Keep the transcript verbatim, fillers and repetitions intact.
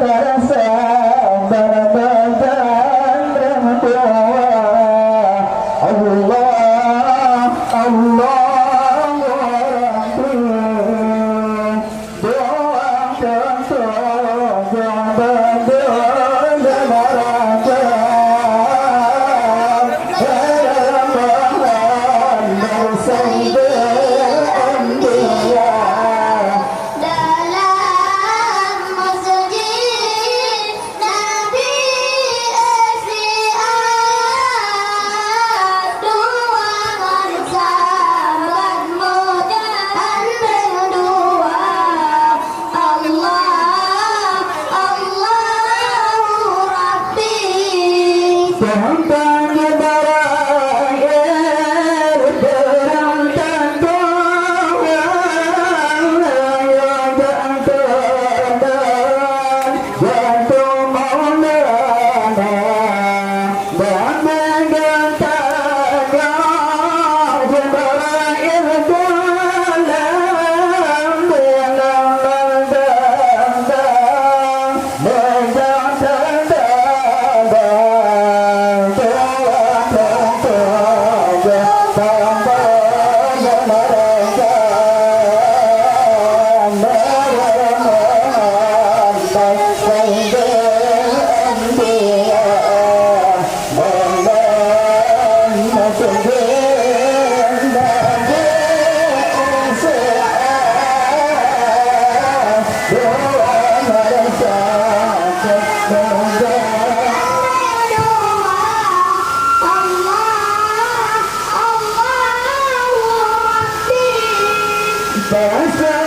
Rasa barabadan rindu. Allah, Allah Rabbi. Doa keu jawaban doa mereka. Muhammad Sayyidul Anbiya. Dalam masjid Nabi S I A, dua marsabat muda andeng dua. Allah, Allahu Rabbi. Tuhan Jibril, Tuhan Tuhan, ya Tuhan.